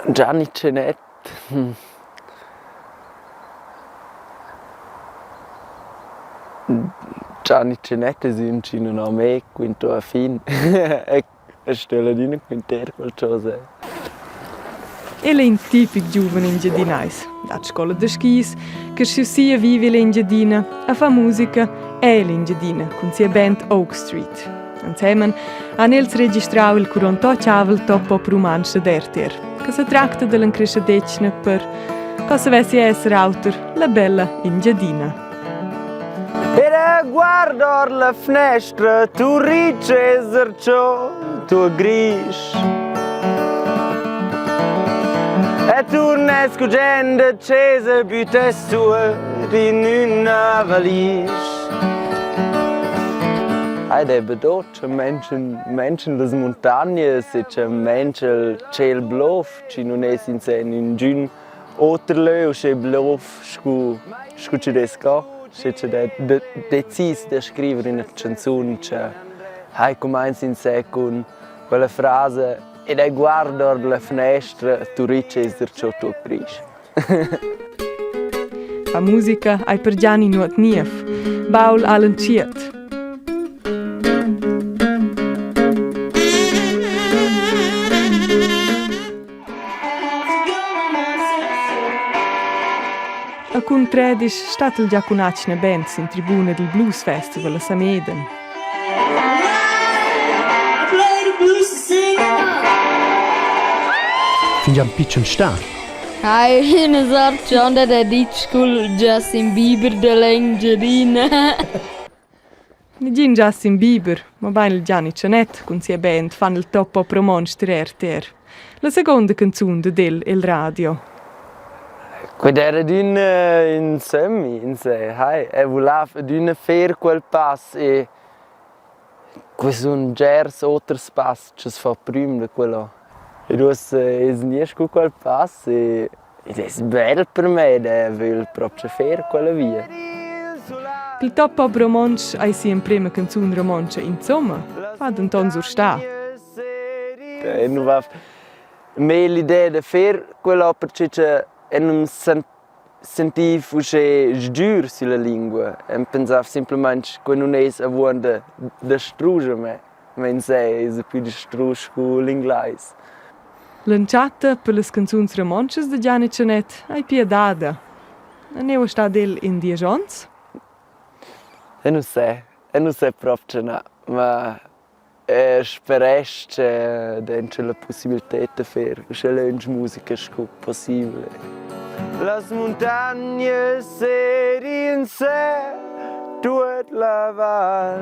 Gianni Tschenett Gianni Tschenett es ün chi nun ho mê quinto a fin e stögl adüna quinter qualchosa. El è in tipic giuven engiadinais, dat scola da skis, creschiu si e vive l'Engiadina e fa musica è l'Engiadina cun sia band Oak Street. Ensemen han els registrau il curontochavel top pop rumantsch dad RTR, che sa tracta dall'encreschadetgna per, co savessi esser auter, la bella Engiadina. Era guardar la fnestra, tu riceser ciò, tu grisch. E turnes gugent a chesa, büttes tuot in üna valisch. Ei deva dot Menschen, Menschen las muntagnas e che mensch il tschel blov, chi nun es insè in ingün oter lö uschè blov scu scu chi'd es qua. Sche chi'd è decis da scriver üna chanzun che hai cumainza insè cun quella frasa ed ei guarda our da la fnestra, Turitg es darcho tuot grisch. La musica ei per Giani nuot niev. Baul ha entschiet. A cun tredisch stat il Giacunatschna Band sin tribuna dil Blues Festival a Samedan. Fingià pitschen sta. Hai üna sort chonda da ditg cul Justin Bieber da l'Engiadina. Negin Justin Bieber, mobein il Gianni Tschanett cun sia band fan il top pop romontsch tier RTR. La seconda canzun dad el el radio. Quei era adüna ün sömmi in se, hai. Eu vulaiv adüna fer quel pass e que sun bgers oters pass cha's fa prüm da quello. Ed uossa es gnü scu quel pass e id es bel per me ed eu vögl propcha fer quella via. Il top pop romontsch ei sia emprema canzun romontscha insomma, fa denton surstar. Eu nu va mê l'idea da fer quella perche cha eu nu'm sentiv uschè sgür sülla lingua. Eu pensav simplamaing que nun es avuonda da strusch a me. Ma insè esa pü da strusch cu l'inglais. L'entschatta per las canzuns romontschas da Gianni Tschanett ei pia dada. Neu stat el in diesch onns? Eu nu se, eu nu se propcha na, ma Eu speresch che denton la pussibilted da fer uschè lönch musica scu possibel. Las muntagnas serien se tuot la val.